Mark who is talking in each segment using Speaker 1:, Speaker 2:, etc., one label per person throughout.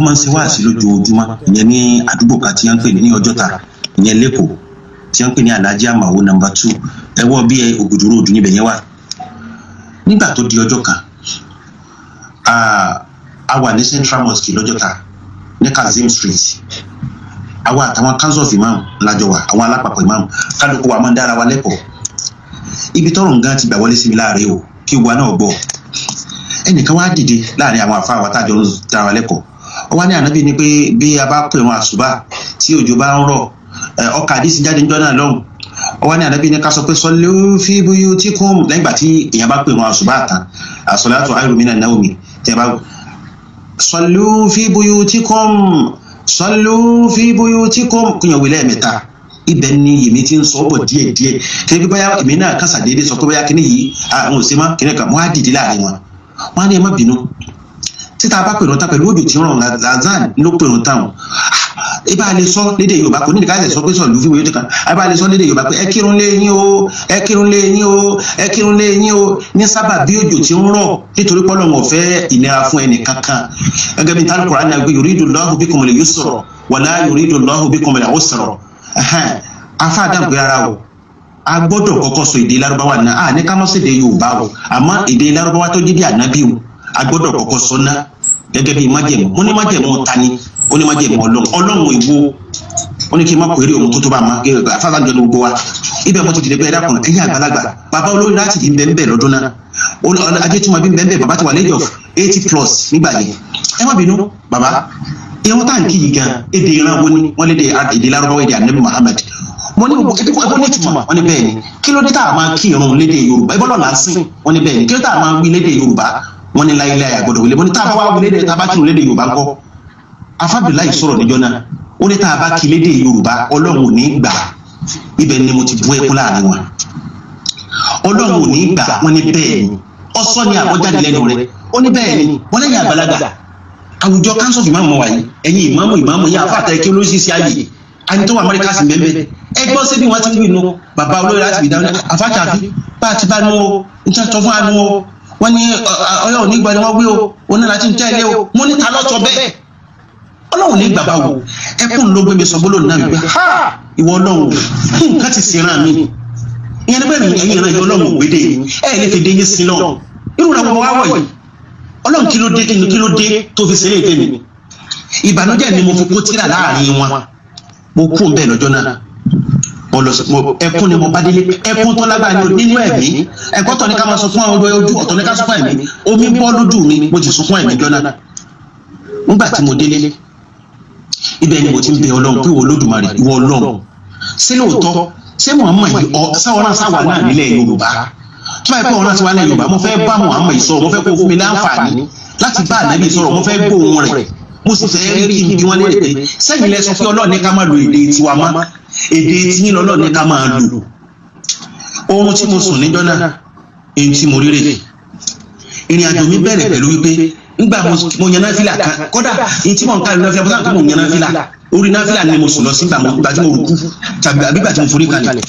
Speaker 1: Máa ń ṣe wáàsí lójoojúmọ́, ìyẹn ní àdúgbò kan tí wọ́n ń pè ní Ọjọ́ta, ìyẹn l'Ékòó, tí wọ́n ń pè ní Alhaji Amao number 2, ẹwọ́ bí Ògùdù Road níbẹ̀ yẹn wà. Nígbà tó di ọjọ́ kan, a wà ní Central Mosque lọ́jọ́ta ní Kazeem Street. Àwa àtàwọn council of imam lájọ wà, àwọn alápapọ̀ imam, kálukú wa máa ń dára wa lẹ́kọ̀ọ́. Ibi tọ́rọ̀ nǹkan ti gbà wọlé sí mi láàrin o, kí wa náà gbọ́. Ẹnìkan wá dìde láàrin àwọn àfa àwọn tájọ ń dára wa lẹ́kọ̀ọ́. Ó wá ní ànábì ni pé bí a bá pè wọn àṣùbà tí òjò bá ń rọ̀, ọkà àdìsí jáde níjọ́ náà lọ́hùn. Ó wá ní ànábì ní ká sọ pé sallu fi buyutikum lẹ́yìn ìgbà tí èèyàn bá pè wọn àṣùbà tán, as-salatu khayrun minan nawmi, tí a bá sallu fi buyutikum, sallu fi buyutikum, kúnyàn wílẹ̀ mẹ́ta. Ibẹ̀ ni èmi ti ń sọ bọ̀ díẹ̀díẹ̀. Kí ni bóyá èmi náà kásà déédéé sọ pé bóyá kíní yìí àwọn òsè má kíní kan, wọ́n á dìde láàrin wọn. Wọ́n á ní ẹ má bínú. Títa bá pèrò tán pẹ̀lú òjò tí ń rọ̀, Lazan ló pèrò tán. Ibà lè sọ lédè Yorùbá, kò ní ìdíkà lè sọ pé sọ̀lù fíwèé tó kan. Ibà lè sọ lédè Yorùbá pé ẹ kírun lé yín o, ẹ kírun lé yín o, ẹ kírun lé yín o, ní sábà bí òjò tí ń rọ̀, nítorí pọ́lọ́ wọn fẹ́ ìnira fún ẹnì kankan. Gẹ́gẹ́ bí tálù Kùránì àgbẹ̀ yuridullahu bikumul yusra wala yuridullahu bikumul usra. Afa dáhùn pé rárá o, a gbọ́dọ̀ kọ́kọ́ sọ èdè Lárúbáwá náà. A ní ká má ṣèdè Yorùbá o, àmọ́ èdè Lárúbáwá tó jẹ́ bí ànábì o, a gbọ́dọ̀ kọ́kọ́ sọ náà gẹ́gẹ́ bí májẹ̀mú. Mo ní májẹ̀mú ta ni? Ó ní májẹ̀mú Ọlọ́run. Ọlọ́run ìwo ó ní kí n má pèrè òun tó tó bá ma afáfá jọ ní gbogbo wa. Ibẹ̀ mo ti dìde pé ẹ dákun, ẹ̀yin àgbàlagbà, bàbá olórí láti di bẹ́ẹ̀ lọ́dún náà, Ajétúmọ̀bí bẹ́ẹ̀, bàbá ti wà lẹ́jọ́ 80+ nígbà yẹn. Ẹ má bínú bàbá, ìran tá à ń kí yìí gan, èdè ìran wo ni? Wọ́n lédè èdè Lárúbáwá, èdè Ànábì Muhammad. Wọ́n ní ẹbọ ní ìtumọ̀. Wọ́n ní bẹ́ẹ̀ ni. Kí ló dé tá a máa kí irun lédè Yorùbá? Ẹbọ lọ́la ń sìn. Wọ́n ní bẹ́ẹ̀ ni. Kí ló dé tá a máa wí lédè Yorùbá? Wọ́n ní láyéláyé àgbọ̀dọ̀ wílé. Wọ́n ní tá a bá wá wí lédè, tá a bá kírun lédè Yorùbá ńkọ́? Afábìláì sọ̀rọ̀ níjọ́ náà, ó ní tá a bá kí lédè Yorùbá, Ọlọ́run ò ní gbà. Ibẹ̀ ni mo ti bú ẹkún láàrin wọn. Ọlọ́run ò ní gbà. Wọ́n ní bẹ́ẹ̀ ni. Ọsọ ni àbọ̀jáde lẹ́nu rẹ̀. Ó ní bẹ́ẹ̀ ni. Wọ́n lẹ́yìn àgbàlagbà àwùjọ council of imam wà yìí, ẹ̀yin ìmáàmù ìmáàmù yìí àfàtà ẹ̀kí olóṣìṣẹ́ ayé àni tó wà Amẹ́ríkà sí bẹ́ẹ̀. Ẹ gbọ́ sí bí wọ́n ti wí nu bàbá olóyè láti fi dáná àfàtàfi bá a ti bá nu o, n tí wọ́n tọ́ fún wa nu o. Wọ́n ní ọyọ́ òní gbọ́ ni wọ́n wí o, òun náà láti ń tẹ́lẹ̀ o. Mo ní ta lọ́sọ bẹ́ẹ̀? Ọlọ́run ní gbàgbà wo ẹkún ló gbé mi sọ gbólóhùn náà wípé ha, ìwọ Ọlọ́run, nǹkan ti sì ràn mí. Ìyẹn ní bẹ́ẹ̀ ni ẹ̀yin ìran ìjọ Ọlọ́run ògbédè ẹ̀ lè fi dé yín sí lọ irú rẹ̀ wọ́n wá wọ̀ yìí. Ọlọ́run kí ló dé, kí ló dé tó fi ṣeré tèmi? Ìbànújẹ́ ni mo fi kó tíra láàrin wọn. Mo kú bẹ́ẹ̀ lọ́jọ́ náà, ẹkún ni mo bá délé, ẹkún tó lágbára ní nínú ẹ̀mí. Ẹ̀kọ́ tọ̀ ní ká máa sọ fún àwọn ojú, ọ̀tọ̀ ní ká sọ fún ẹ̀mí. Omi bọ́ lójú mi, mo ti sunkún ẹ̀mí jọ náà. Nígbà tí mo délé, ibẹ̀ ni mo ti ń bẹ Ọlọ́run pé ìwọ Olódùmarè, ìwọ Ọlọ́run, ṣé lóòótọ́ ṣé Muhammad sáwọn sáwà náà nílẹ̀ Yorùbá? Tó bá yẹ pé ọ̀ràn ti wá nílẹ̀ Yorùbá, mo fẹ́ bá Muhammad sọ̀rọ̀, mo fẹ́ kó fún mi láǹfààní láti bá ànábì sọ̀rọ̀, mo fẹ́ gbóhùn rẹ̀, mo sì fẹ́ rí kí n bí wọ́n léèrè pé sẹ́yìn lẹ sọ pé Ọlọ́run ní ká máa lo èdè tiwa mọ́, èdè tiyín lọ́lọ́run ní ká máa lò. Oorun tí mo sùn níjọ́ náà, èyí tí mo rí rè. Ìrìn àjò mi bẹ̀rẹ̀ pẹ̀lú wípé ńgbà mo yan náfìlà kan, kódà èyí tí mò ń ká náfìlà, mo sáà tó mo yan náfìlà, orí náfìlà ni mo sùn lọ sí ìgbà tí mo rùkú tàbí àbígbà tí mo forí kalẹ̀.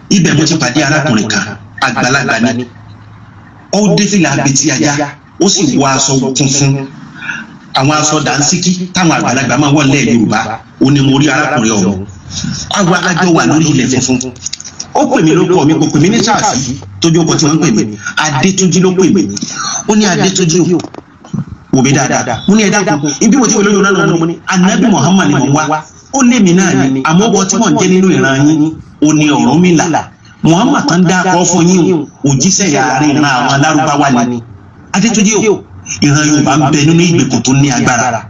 Speaker 1: Ibẹ̀ mo ti pàdé arákùnrin kan, àgbàlagbà ni. Ó dé fìlà abetí ajá, ó sì wọ aṣọ funfun, àwọn aṣọ dànsíkí táwọn àgbàlagbà máa wọ̀ nílẹ̀ Yorùbá. Ó ní mo rí arákùnrin ọ̀hún. Àwọn alájọ wà lórí ilẹ̀ funfun. Ó pè mí lóko mi, kò pè mí ní Ṣáàfì tójú ọkọ tí wọ́n ń pè mí, Adétúnjí ló pè mí. Ó ní Adétúnjí o, wò mí dáadáa. Mo ní ẹ dákun, ibi mo ti wò lóyún náà, mo ní Ànábì Muhammad ni mo ń wá. Ó lé mi náà ni, àmọ́ ọkọ tí mò ń jẹ́ nínú ìran yín ó ní Ọ̀rúnmìlà. Muhammad tán dá akọ fún yín o, òjíṣẹ́ yàrá ìran àwọn Alárúbáwá ni. Adétúnjí o, ìran Yorùbá ń bẹ nínú ìgbèkùn tó ní agbára.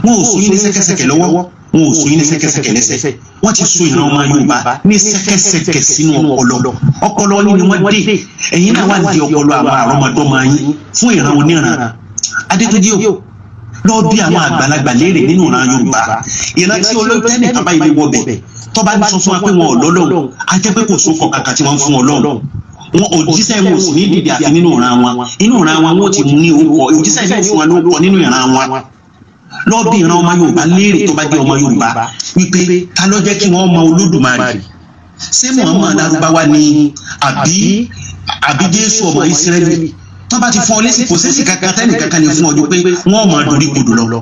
Speaker 1: Wọn ò sún yín ní ṣẹ̀kẹ̀ṣẹ̀kẹ̀ lọ́wọ́, wọn ò sún yín ní ṣẹ̀kẹ̀ṣẹ̀kẹ̀ lẹ́sẹ̀. Wọ́n ti sún ìran ọmọ Yorùbá ní ṣẹ̀kẹ̀ṣẹ̀kẹ̀ sínú ọpọlọ. Ọpọlọ yín ni wọ́n dé, ẹ̀yin náà wà di ọpọlọ àwọn àrọ́mọdọ́mọ yín fún ìran oníran. Adétúnjí o, lọ bí àwọn àgbàlagbà léèrè nínú ìran Yorùbá. Ìran tí olóòtú nìkan bá ilé wọbẹ̀ tó bá sọ fún wa pé wọn ò lọ́lọ́run, á jẹ́ pé kò sókọ̀ kàkà tí wọ́n ń fún Ọlọ́run. Wọn òjíṣẹ́ wọn ò sì ní dìde àfi nínú ìran wọn. Inú ìran wọn wọn ti mú ní orúkọ òjíṣẹ́ yóò fún wọn lórúkọ nínú ìran wọn. Lọ bí ìran ọmọ Yorùbá léèrè tó bá jẹ́ ọmọ Yorùbá wípé ta ló jẹ́ kí wọ́n mọ Olódùmarè? Ṣé Muhammad Lárúbáwá ni àbí Jésù ọmọ Ísírẹ́lì? Tó bá ti fún ọ lésì, kò sẹ́sì kankan tẹ́nì kankan lè fún ọ ju pé wọ́n máa dorí kodò lọ.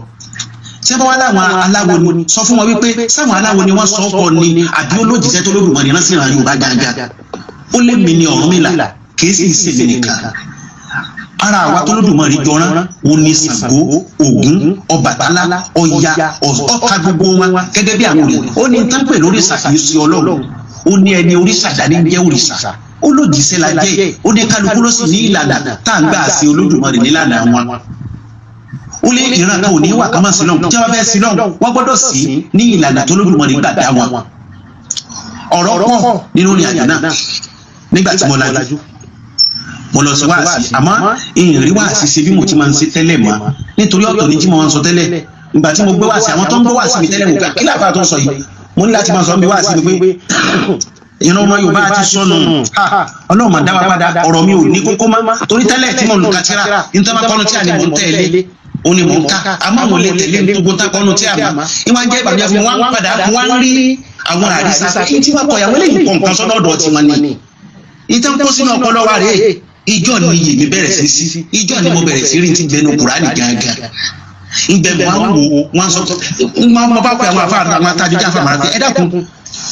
Speaker 1: Tí wọ́n wá láwọn aláwo ni, sọ fún wọn wípé sáwọn aláwo ni wọ́n sọ ọ́ kọ ni àbí olójìṣẹ́ tó Olódùmarè rán sí ìran Yorùbá gangan. Ó lé mi ní Ọ̀rúnmìlà, kì í sì ṣe mi nìkan. Ara àwa tó Olódùmarè jọrán òun ni Ṣàngó, Ògún, Ọbàtálá, Ọya, ọ̀ka gbogbo wọn gẹ́gẹ́ bí àwọn òrìṣà. Ó ní tán pè lóríṣà kì í ṣe Ọlọ́run. Ó ní ẹni òrìṣà dání jẹ́ òrìṣà. Ó lòdìṣẹ́ la jẹ́. Ó ní kálukú ló sì ní ìlànà tá à ń gbà sí Olódùmarè nílànà wọn. Ó lé ìran kan ò ní wà ká má sí lọ́hùn. Tí wọ́n fẹ́ sí lọ́hùn, wọ́n gbọ́dọ̀ sí ní ìlànà tó Olódùmarè gbà dá wọn. Ọ̀rọ̀ pọ̀ nínú ìrìn àjò náà. Nígbà tí mo lajú, mo lọ sí wáàsí, àmọ́ ìrìn wáàsí ṣe bí mo ti máa ń ṣe tẹ́lẹ̀ mọ́, nítorí ọ̀tọ̀ ni tí mo máa ń sọ tẹ́lẹ̀. Ìgbà tí mo gbé wáàsí, àwọn tó ń gbé wáàsí mi tẹ́lẹ̀ wò ká kí làbá tó ń sọ yìí, mo ní láti máa sọ bí wáàsí mi pé ìran ọmọ Yorùbá ti sọnù, Ọlọ́run máa dá wa padà, ọ̀rọ̀ mi ò ní kókó mọ́, torí tẹ́lẹ̀ tí mo ń ka tíra nítorí wọn kọ́nu tí a ní mò ń tẹ̀lé ó ní mò ń ká, àmọ́ àwọn olè tẹ̀lé gbogbo tá kọ́nu tí a mọ̀. Ìwà jẹ́ ìbànújẹ́ fún wa, padà wọ́n rí àwọn àrísà kí tí wọ́n kọ ìyàwó lẹ́yìn kọ̀ọ̀kan sọ́dọ̀ ọ̀dọ̀ tiwọn ni ìtàn kó sínú ọpọlọ wa rèé. Ìjọ ni iyè mi bẹ̀rẹ̀ sí, ìjọ ni mo bẹ̀rẹ̀ sí rí ti gbẹnu Kùránì gangan. Ìgbẹ́ mo wá wò wọ́n sọ wọ́n bá pe àwọn afá àwọn atájú jáfa màrà pé ẹ dákun,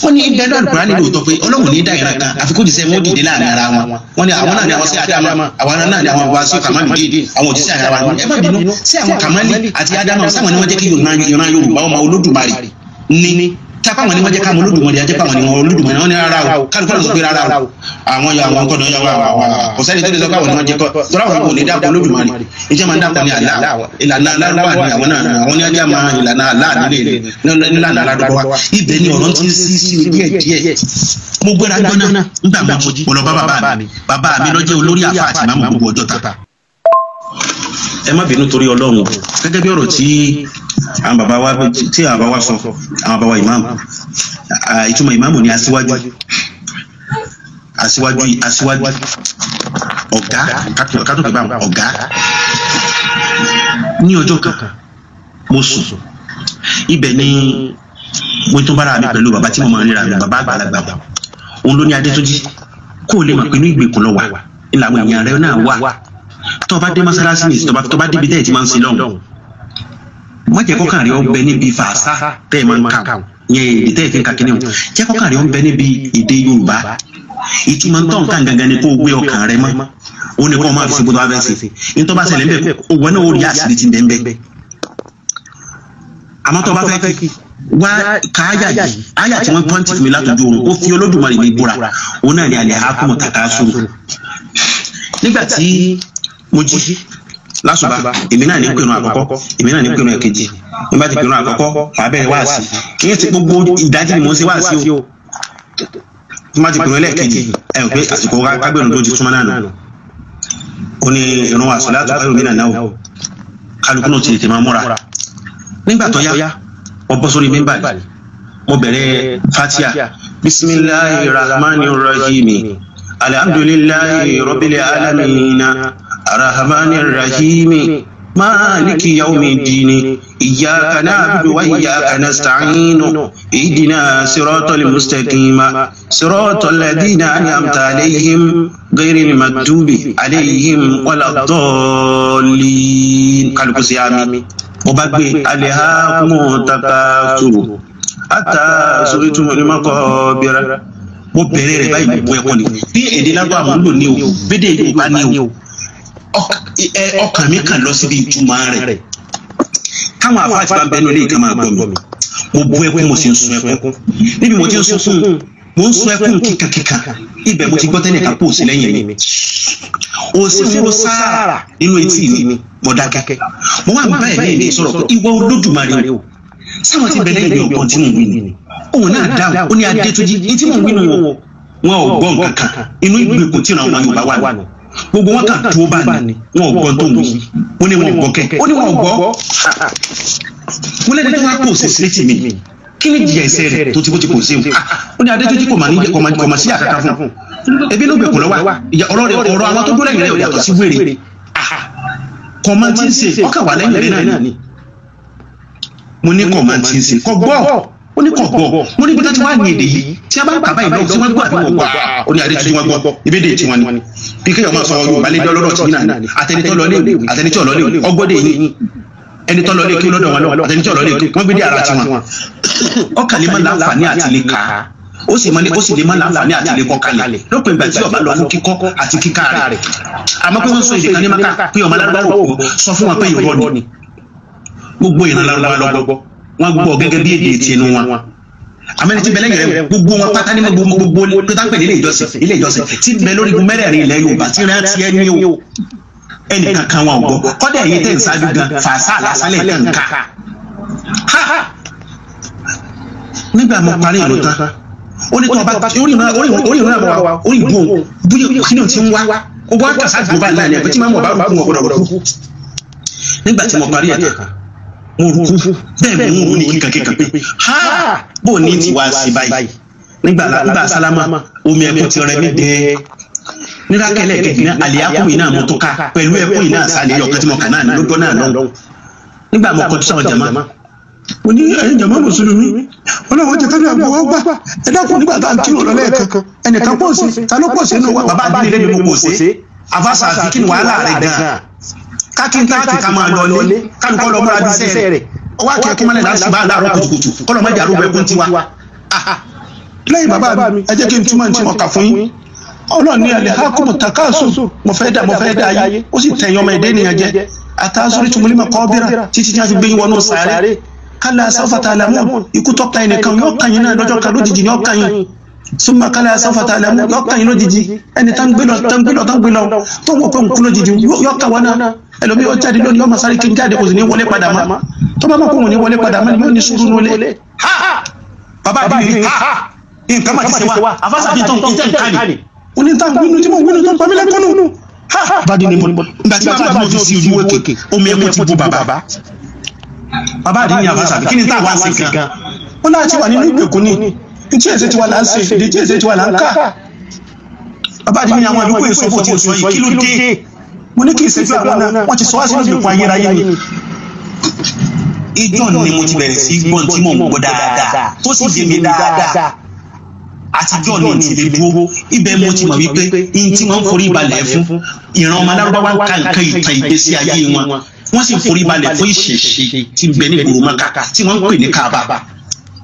Speaker 1: wọ́n ní ibẹ̀ náà Kùránì lóòótọ́ pé Ọlọ́run ní dá ìran kan àfi kó jìṣẹ́ wọn dìde láàrin ara wọn. Wọ́n ní àwọn náà ní àwọn sí Ádámà, àwọn náà ní àwọn wàásù Kàmálì dìde, àwọn òjíṣẹ́ ara wa. Ẹ má bínú, sí àwọn Kàmálì àti Ádámà sáwọn ni wọ́n jẹ́ kí ìran Yorùbá ọmọ Olódùmarè ní tapa wọn ni wọ́n jẹ́ ká mọ Olódùmarè, ajẹ́ pa wọn ni wọn Olódùmarè. Wọ́n ní rárá o, kálukú náà sọ pé rárá o, àwọn yọ àwọn kọ́nà yọ àwọn kò sẹ́ni tó lè sọ pé àwọn ni wọ́n jẹ́ kọ́, tọ́lá àwọn kò ní dàpọ̀ Olódùmarè. Ìjẹ́ máa ń dàpọ̀ ní àlá, ìlànà alárúbá ni àwọn náà, àwọn ní ajá máa ìlànà àlá nílé nílànà aládùúgbò wa. Ibẹ̀ ni ọ̀rọ̀ ti ń sí sí mi díẹ̀ díẹ̀. Mo gbéra gbọ́ná nígbà mo jí, mo lọ bá bàbá mi. Bàbá mi ló jẹ́ olórí àfa àti ìmáàmù gbogbo Ọjọ́ta. Ẹ má bínú torí Ọlọ́run, gẹ́gẹ́ bí ọ̀rọ̀ tí àwọn bàbá wa tí àwọn bàbá wa sọ, àwọn bàbá wa ìmáàmù, ìtumọ̀ ìmáàmù ni aṣíwájú, aṣíwájú, aṣíwájú, ọ̀gá, kátó bá ọ̀gá. Ní ọjọ́ kan mo sùn, ibẹ̀ ni mo tún bára mi pẹ̀lú bàbá tí mo máa ń ríra mi, bàbá àgbàlagbà. Òun ló ní Adétúnjí, kó o lè mọ̀ pé inú ìgbèkùn lọ wà, ìlànà èèyàn rẹ náà wà. Tó bá dé mọ́sálásí ní, tó bá débi tẹ́ ẹ̀ ti máa ń sin lọ́hùn, má jẹ́ kọ́kàn rẹ̀ ó bẹ níbi fàṣà tẹ́ ẹ̀ máa ń kà yẹn, èdè tẹ́ ẹ̀ fi ń ka kíní o, jẹ́ kọ́kàn rẹ̀ ó bẹ níbi èdè Yorùbá. Ìtumọ̀ ń tọ́ nǹkan gangan ni kó o gbé ọkàn rẹ mọ́, ó ní kó o máa fi ṣe gbogbo abẹ́ sí i. Ní tó bá ṣẹlẹ̀ ńbẹ̀, òwò náà ó rí àṣírí ti ń bẹ́ẹ̀. Àmọ́ tó bá fẹ́ kí wá ka áyà yìí, áyà tí wọ́n pọ́ǹtì fún mi látọjú oorun, ó fi Olódùmarè mi búra, òun náà ni àlẹ́ àákùmọ̀ tàkà sùúrù. Nígbà tí mo jí lásùbà, èmi náà ní pẹ̀lú àkọ́kọ́, èmi náà ní pẹ̀lú ẹ̀kejì. Nígbà tí pẹ̀lú àkọ́kọ́, màá bẹ̀rẹ̀ wáàsí. Kì í ṣe gbogbo ìdájí ni mò ń ṣe wáàsí o. Tí má ti pẹ̀lú ẹlẹ́ẹ̀kejì, ẹ rò pé àsìkò kágbẹ̀rún tó ti súnmọ́ náà nù. Ó ní ìrun àsàlátù khairun minan nawm, kálukú náà ti tètè máa múra. Nígbà tó yá, mo bọ́ sórí mímbàlì, mo bẹ̀rẹ̀ Fatiha. Bismillahir rahmanir rahim, alhamdulillahi rabbil alamin, arrahmanir rahim, maliki yawmiddin, iyyaka na'budu wa iyyaka nasta'in, ihdina siratal mustaqim, siratal ladina an'amta alayhim, ghayril maghdubi alayhim waladdallin. Kálukú sí àmì. Mo bá gbé alhakumu takasuru hatta zurtumul maqabir. Mo bẹ̀rẹ̀ rẹ̀ báyìí, mo ẹ̀kọ́ ni bí èdè lágbà mo ń lò ní o, bédè Yorùbá ní o, ọkàn mi kàn lọ síbi ìtumọ̀ rẹ̀. Káwọn àfáà ti bá ń bẹnu ilé ìkan máa gbọ́ mi. Mo bú ẹkún, mo sì ń sun ẹkún. Níbi mo ti ń sunkún, mo ń sun ẹkún kíkankíkan. Ibẹ̀ mo ti gbọ́ tẹ́nìkan kò sí lẹ́yìn mi. Òsì ń ro sáárà nínú etí mi, mo dákẹ́. Mo wá ń bá ẹ̀mí mi sọ̀rọ̀ pé ìwọ Olódùmarè o, sáwọn ti bẹ lẹ́yìn mi ọ̀gbọ́n tí mò ń wí ni. Òun náà dáhùn, ó ní Adétúnjí, ní tí mò ń wí nù wọn ò gbọ́ nǹkan kan. Inú ìgbèkùn tí ìran ọmọ Yorùbá wà nù. Gbogbo wọn kàn dúró bá ní, wọn ò gbọ́ tó ń wí. Ó ní wọn ò gbọ́ kẹ́, ó ní wọn ò gbọ́. Mo lẹ́ni tó wá kó òsè sí létí mi, kí ni jìyà ẹ̀ṣẹ̀ rẹ̀ tó ti bó ti kò sí o? Ó ní Adétúnjí kò mà ní kò mà sí àkàkà fún un. Ebi ló gbẹ̀kùn lọ́wọ́, ọ̀rọ̀ rẹ̀ ọ̀rọ̀ àwọn tó dúró lẹ́yìn rẹ̀ ò yàtọ̀ sí wèrè. Kò máa ti ń ṣe, ọkà wà lẹ́yìn rẹ̀ náà ni. Mo ní kò máa ti ń ṣe, kò gbọ́. Ó ní kò gbọ́. Mo ní bí wọ́n ti wá ní èdè yìí, tí a bá ń kà báyìí lọ, tí wọ́n gbọ́ àbí wọ́n gbọ́. Ó ní Adétúnjí wọ́n gbọ́, ìbédè tí wọ́n ní. Bí kéèyàn máa sọ Yorùbá lé lọ́rọ̀ tí náà ni, àtẹnitọ́ lọ léwu, àtẹnitọ́ lọ léwu, ọgbọ́dẹ yìí. Ẹni tó lọ lé kí lọ́dọ̀ wọn lọ àtẹni tí ò lọ lé kí wọ́n gbé dé ara tiwọn. Ọkàn lè má láǹfààní àti lè kà á, ó sì lè má láǹfààní àti lè kọ́ kalẹ̀ lópin ìgbà tí ó bá lọ fún kíkọ́ àti kíkà rẹ̀. Àmọ́ pé wọ́n sọ èdè kan ní Mákà pé ọmọ Lárúbáwá ò gbọ́, sọ fún wọn pé irọ́ ni. Gbogbo ìran Lárúbáwá lọ gbọ́, wọ́n gbọ́ gẹ́gẹ́ bí èdè tinú wọn. Àmẹ́ni tí bẹ́lẹ̀ yẹn gbogbo wọn pátá ní gbogbo tó ń pè ní ilé ìjọsìn tí bẹ lórí igun mẹ́rẹ̀ẹ̀rin ilẹ̀ Yorùbá tí rẹ̀ ti ẹ́ ní o, ẹnì kankan wọn ò gbọ́. Kọ́dà ẹ̀yin tẹ̀ ń ṣáájú gan fàṣà lásánlẹ̀ kan ká. Nígbà mo parí ìlú tán, ó ní tó ọba orí ìrún àbọ̀ wa orí ìbò bóyá kí ni o ti ń wá ó wá kàṣà gbọ́ báyìí láàrin ẹ̀pẹ́ tí máa ń wọ̀ bá rúkú wọn gbọ́dọ̀ rúkú. Nígbà tí mo parí ẹ̀ tán, mo rúkú bẹ́ẹ̀ mo ń rú ní kíkankíkan pé ha bó ní ti wá sí báyìí. Nígbà sálámà omi ẹkún ti rẹ mí dẹ́. Nírákẹ́lẹ́ kejì náà àlìyákùn yìí náà mo tó ká pẹ̀lú ẹkún yìí náà sálẹ̀ ọ̀kan tí mo kà náà lọ́jọ́ náà lọ́hùn. Nígbà mo kọjú sáwọn jàmá, mo ní ẹ̀yin jàmá mùsùlùmí, Ọlọ́run jẹ́ kájú àgbọ̀ wọ́n gbà. Ẹ dákun, nígbà tá à ń kírun lọ lẹ́ẹ̀kan, ẹnìkan pọ̀ sí, ta ló pọ̀ sí inú wa? Bàbá àdínlé ni mo pọ̀ sí. Àfàṣà àfi kí ni wàhálà rẹ̀ gan-an? Kákí káàkiri ká máa lọ lé, kálukọ́ lọ múra bíṣẹ́ rẹ̀. Ọwọ́ akẹ́kọ̀ọ́ mọ́lẹ̀ láti bá láàárọ̀ kùtùkùtù, kọ́lọ́ mọ́jà arúgbó ẹkún tiwa. Lẹ́yìn bàbá mi, ẹ jẹ́ kí n túmọ̀ ní tí mo kà fún yín. Ọlọ́run ní alẹ́ hákùmù takasu, mo fẹ́ dá ayé, ó sì tẹ̀yìn ọmọ ẹ̀dẹ́ ènìyàn jẹ. Àtàzórí tumulimọ̀ kọ́ bíra títí tí wọ́n fi gbé yín wọnú sàárè. Kálá sáfà tàlámù, ikú tọ́ka ẹnìkan yóò kàn yín náà lọ́jọ́ kan lójijì ni yóò kàn yín. Súnmọ́ kálá sáfà tàlámù yóò kàn yín lójijì. Ẹni tá ń gbé lọ tá ń gbé lọ tá ń gbé lọ tó wọ́n pé òun kú lójijì yóò kàn wọ́n náà. Ẹlòmíì ó jáde lónìí yóò máa sáré kí n jáde kò sì ní wọlé padà mọ́. Tó bá mọ̀ kó òun ní wọlé padà mọ́ yóò ní sùúrù nulẹ̀. Ha! Bàbá àdìrí ha! Nǹkan máa ti ṣe wá. Àfàṣà fi tán ìtẹ̀ nǹkan ni. Oníta wínú tí mo wínú tó ń pa mí lẹ́kọ́nù. Bàdí ni mo nígbà tí bàbá mi fi sí ojú òkè omi ẹkún ti bó bàbá. Bàbá àdìrí àfàṣà kí ni táwa ń ṣe gan? Ó láti wà nínú ìgbèkùn ni. Ntí èsè tiwa là ń ṣe, ìdí tí èsè tiwa là ń kà. Bàbá àdìrí àwọn àdúgbò èso bò tí ò sọ yìí, kí ló dé? Mo ní kí ìṣẹ́jú àwọn náà, wọ́n ti sọ wá sínú ìgbèkùn ayérayé ni. Ìjọ ni mo ti bẹ̀rẹ̀ sí gbọ́n tí mò ń gbọ́ dáadáa, tó sì yé mi dáadáa. Àtijọ́ ni ti lè dúró, ibẹ̀ mo ti mọ̀ wípé ihun tí wọ́n ń forí balẹ̀ fún ìran ọmọ Lárúbáwá ń ka nǹkan ìtàn ìgbésí ayé wọn, wọ́n sì forí balẹ̀ fún ìṣẹ̀ṣe tí ń bẹ ní ìgboro Mákà tí wọ́n ń pè ní Káàbà,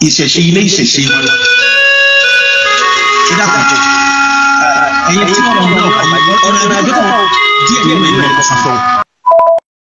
Speaker 1: ìṣẹ̀ṣe ilé ìṣẹ̀ṣe wọn. Ẹ dákun, ẹ̀yin tí wọ́n mọ̀ ọ̀nà ìrìnàjò kan díẹ̀ nínú ẹ̀kọ́ sọ.